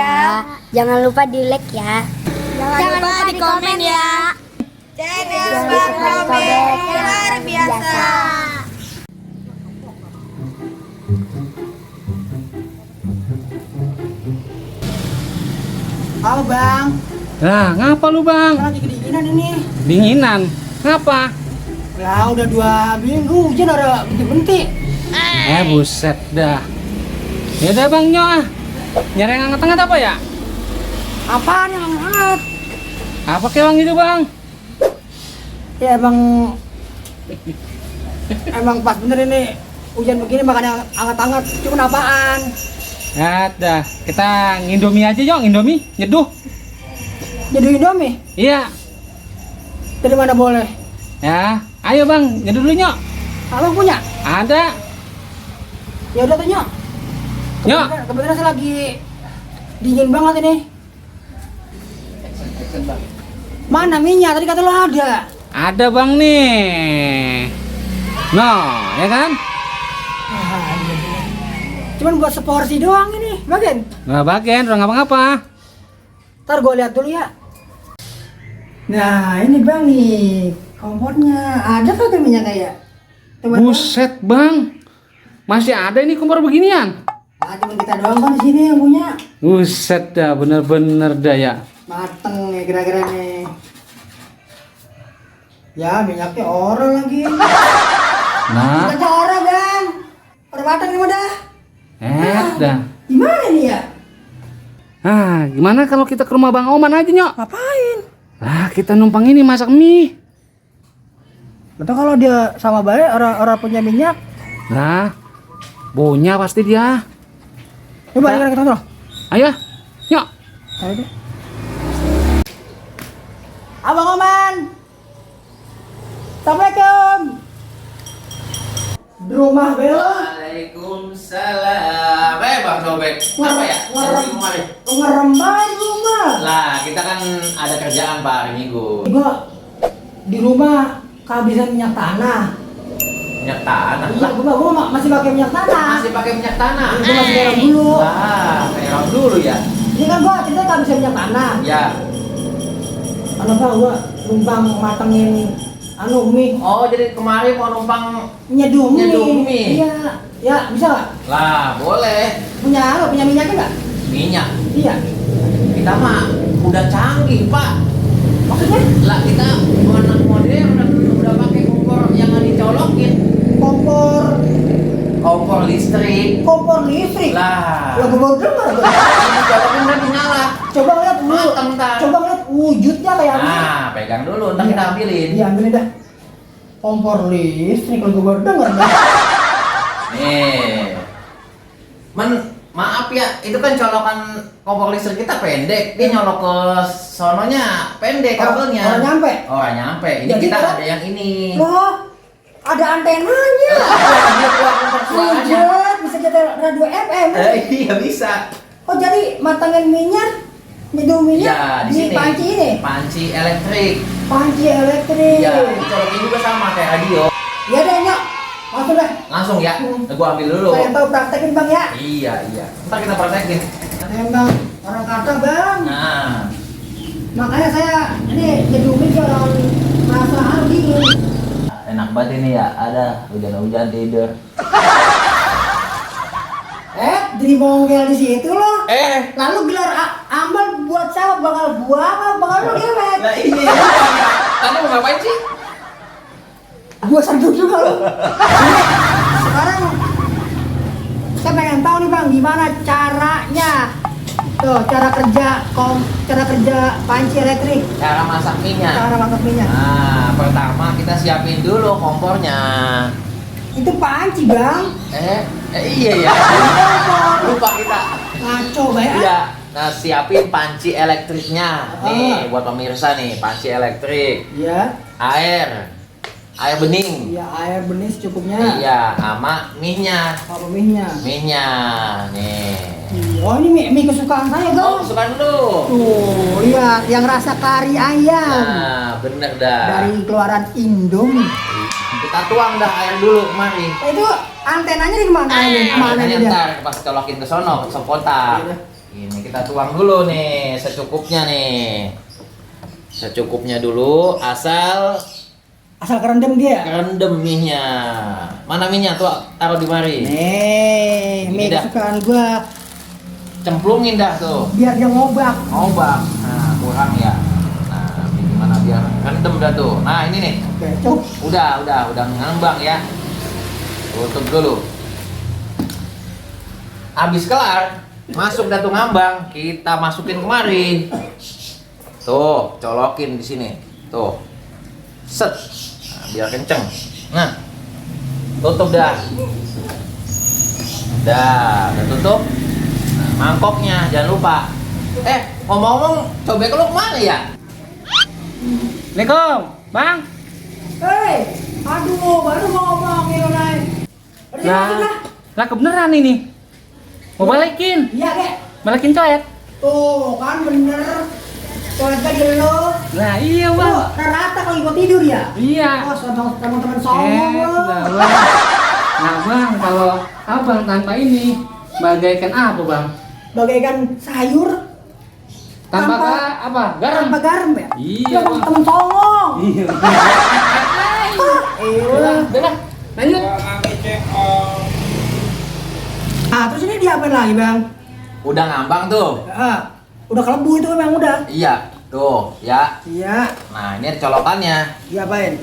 ya. Jangan lupa di like ya. Jangan lupa di komen ya. Channel Bang Robek luar biasa. Halo Bang. Nah, ngapa lu bang? Lagi kedinginan ini. Dinginan? Ngapa? Ya udah 2 minggu hujan ada bentik-bentik. Buset dah. Ya udah bang Nyo ah. Nyari yang hangat-hangat apa ya? Apaan yang hangat? Apa keong itu bang? Ya emang pas bener ini hujan begini makan yang hangat-hangat. Cuma apaan? Ya dah, kita ngindomie aja Yong, Indomie, nyeduh. Jadi Indomie? Iya. Dari mana boleh? Ya, ayo bang, nyeduh dulu Nyok. Abang punya? Ada. Ya udah tuh Nyok. Nyok. Kebetulan saya lagi dingin banget ini. Mana minyak? Tadi kata lo ada. Ada bang nih. No, ya kan? Cuman buat seporsi doang ini, bagian. Nggak bagian, udah ngapa-ngapa. Ntar gue lihat dulu ya. Nah ini bang nih kompornya ada kagak minyak kayak? Buset bang, masih ada ini kompor beginian. Ah cuma kita doang kan di sini yang punya. Buset dah, bener-bener dah ya. Mateng nih kira-kira nih. Ya minyaknya ora lagi. Nah, Kita ora bang. Ora mateng nih udah. dah. Gimana nih ya? Ah, gimana kalau kita ke rumah Bang Oman aja Nyok? Ngapain? Lah, kita numpang ini masak mie. Betul kalau dia sama balik orang punya minyak. Nah, punya pasti dia. Coba kita taruh. Ayo, Nyok. Ayo deh. Abang Oman. Assalamualaikum. Di rumah belum? Waalaikumsalam. Bang Robek. Apa ya? Ngerem banget di rumah. Lah, kita kan ada kerjaan Pak hari Minggu. Gua di rumah kehabisan minyak tanah. Minyak tanah. Iya, gua masih pakai minyak tanah. Masih pakai minyak tanah. Gua masih merah dulu. Lah, merah dulu ya. Ini kan gua cerita kehabisan minyak tanah. Ya. Kenapa gua numpang matengin mie. Oh, jadi kemarin mau numpang Nyeduh mie. Iya. Ya, bisa nggak? lah, boleh. Punya minyaknya nggak? Minyak. Iya. Kita mah udah canggih, Pak. Maksudnya? Lah, kita anak modern udah pakai kompor yang nggak dicolokin. Kompor listrik. Kompor listrik. Lah. Lah gua baru dengar tuh. Dicolokin udah nyala. Coba lihat dulu. Mateng, ntar. Coba lihat wujudnya kayak apa. Nah, pegang dulu, ntar kita ambilin. Iya, ambilin dah. Kompor listrik kalau gua baru dengar. Nih. Maaf ya, itu kan colokan kompor listrik kita pendek. Dia nyolok ke sononya pendek kabelnya. Orang nyampe. Oh, nyampe. Ini Jadi kita kita- ada yang ini. Loh, ada antenanya. Dia keluar kompor suaranya. Wujud, bisa jadi radio FM. Iya bisa. Oh, jadi matangin minyak, nyeduh minyak Ya, di sini. panci ini. Panci elektrik. Panci elektrik. Ya, dicolokin juga sama kayak radio. Iya deh, Nyok. Langsung dah. Langsung ya. Gua ambil dulu. Saya tahu praktekin, Bang ya. Iya. Ntar kita praktekin. Ada emang orang kata, Bang. Nah. Makanya saya ini nyeduh minyak orang merasa dingin. Enak banget ini ya, ada hujan-hujan tidur. Jadi monggel di situ loh. Lalu Lalu gelar amal buat siapa? Bakal gua apa? Bakal lu gewek. Nah ini kamu mau ngapain sih? Gua serbu juga lu. Sekarang saya pengen tahu nih Bang, gimana caranya? Tuh, cara kerja panci elektrik, Cara masak minyak. cara masak minyak. Nah, pertama kita siapin dulu kompornya. Itu panci, Bang. Iya ya. Lupa kita. Ngaco banget. Iya. Nah, siapin panci elektriknya. Nih, buat pemirsa nih, panci elektrik. Iya. Air bening. Iya, air benih secukupnya. Iya, sama mie-nya. Apa mie-nya? Mie-nya. Nih. Oh, ini mie kesukaan saya, Oh, Bang. suka dulu. Tuh, lihat yang rasa kari ayam. Nah, bener dah. Dari keluaran Indomie. Kita tuang dah air dulu kemari. Itu antenanya di mana ini? Kemana Antenanya ini dia? ntar pas colokin ke sono, ke sokotak. Iya. Ini kita tuang dulu nih, secukupnya nih. Secukupnya dulu, asal kerendam dia. kerendam mie-nya. Mana mie-nya tuh? Taruh di mari. Nih, Ini mie dah. kesukaan gua. Cemplungin dah tuh. Biar dia ngobak. Ngobak. Nah, kurang ya. Nah, ini gimana biar rendem dah tuh. Nah, ini nih. Oke, cuk. Udah ngambang ya. Tutup dulu. Habis kelar, masuk dah tuh ngambang, kita masukin kemari. Tuh, colokin di sini. Tuh. Set. Nah, biar kenceng. Nah. Tutup dah. Udah tutup. Nah, mangkoknya jangan lupa. Ngomong-ngomong, cobek lu kemana ya? Assalamualaikum, Bang. Hei, aduh, baru mau ngomong ya, Nay. Lah kebeneran ini. Mau balikin. Iya, Kek. Balikin coet. Tuh, kan bener. Coba di lo. Nah, iya, Tuh, Bang. rata kalau gua tidur ya. Iya. Oh, sama teman-teman songong lo. Nah, Bang. Nah, Bang, kalau Abang tanpa ini bagaikan apa, Bang? Bagaikan sayur Tanpa apa? Garam. tanpa garam ya? Iya, Bang. teman songong. Iya. Udah. Lanjut. Ah, terus ini diapain lagi, Bang? Udah ngambang tuh. Udah kelebu itu memang udah. Iya, tuh, ya. Iya, Nah, ini colokannya. diapain?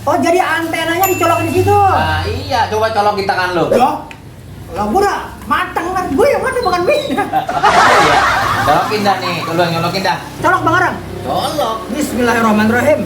Oh, jadi antenanya dicolokin di situ. Nah, iya, coba colok di tangan lo. Loh, lah gua udah matang kan, gue yang matang bukan mie. Iya. Colokin dah nih, lu yang nyolokin dah. Colok Bang Arang. Colok. Bismillahirrahmanirrahim.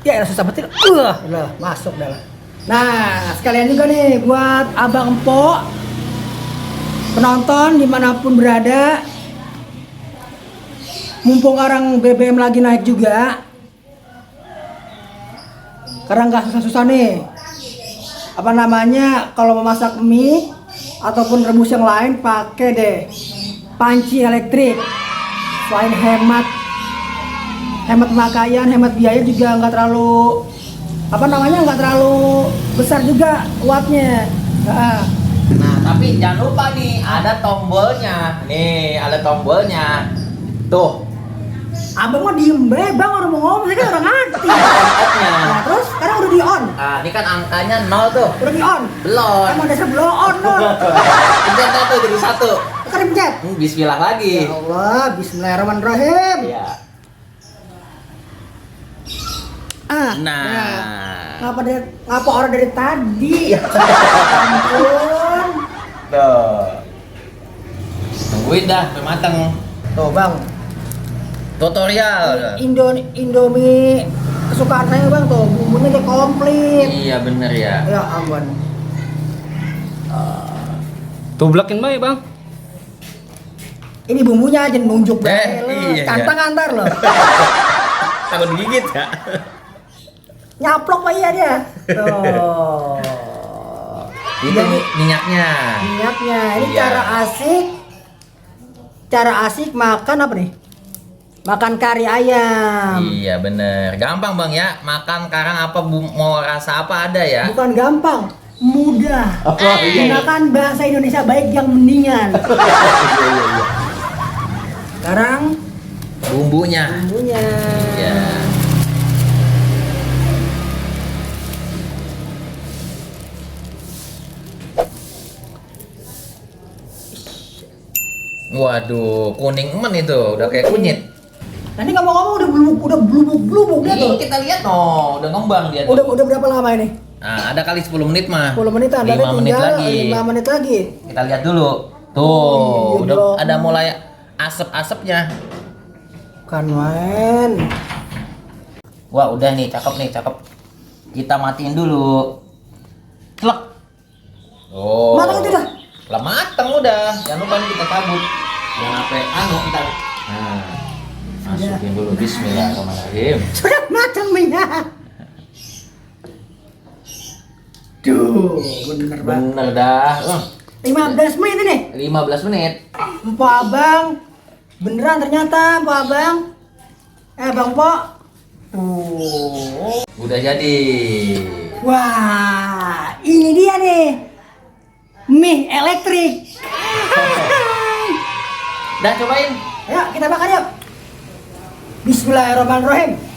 Ya, susah betul. Udah masuk dah lah. Nah, sekalian juga nih buat Abang Empok, penonton dimanapun berada. Mumpung sekarang BBM lagi naik juga, karena nggak susah-susah nih. Apa namanya, kalau mau masak mie ataupun rebus yang lain, pakai deh panci elektrik. Selain hemat pemakaian, hemat biaya, juga nggak terlalu nggak terlalu besar juga wattnya. Nah, tapi jangan lupa nih, ada tombolnya. Nih, ada tombolnya. Tuh, Abang mah diem be, Bang, orang mau ngomong, saya kan orang ngerti. on-off-nya. Nah, terus sekarang udah di on, Nah, ini kan angkanya 0 tuh. udah di on. Belum. Emang dasar blow on loh. Pencet dah tuh jadi 1. Sekarang pencet. Bismillah lagi. Ya Allah, Bismillahirrahmanirrahim. Iya. Nah. Ngapa orang dari tadi? Ya ampun. Tuh. Tungguin dah sampai mateng. Tuh, Bang. Tutorial. Indomie kesukaan saya, Bang, tuh bumbunya udah komplit. Iya bener ya. Ya ampun. Tublakin baik, Bang. Ini bumbunya aja nunjuk iya. Cantang antar loh. Takut digigit ya. Nyaplok pak iya dia. Tuh. Itu minyaknya. Minyaknya. Ini Iya. cara asik makan apa nih? Makan kari ayam. Iya bener. Gampang Bang ya. Makan karang apa mau rasa apa ada ya. Bukan gampang, mudah. Oh, iya. Gunakan bahasa Indonesia baik yang mendingan. Iya. Sekarang Bumbunya. bumbunya. Iya. Waduh, kuning emen itu, udah kayak kunyit. Nanti ngomong-ngomong udah blubuk dia tuh. Ini kita lihat udah ngembang dia tuh. Udah berapa lama ini? Nah, ada kali 10 menit mah. 10 menitan, 5 berarti menit tinggal lagi. 5 menit lagi. Kita lihat dulu. Tuh, Oh, iya, udah dong. ada mulai asap-asapnya. Kan main. Wah, udah nih, cakep. Kita matiin dulu. Celek. Oh. Matang itu dah. Lah mateng udah. Jangan lupa nih kita cabut. Jangan sampai ntar. Nah. Masukin dulu bismillahirrahmanirrahim. Sudah matang minyak. Duh, bener banget. Bener dah. 15 menit ini. 15 menit. Empok Abang. Beneran ternyata Empok Abang. Bang Pok. Tuh. Udah jadi. Wah, ini dia nih. Mie elektrik. Dah cobain. Ayo kita bakar yuk. Bismillahirrahmanirrahim.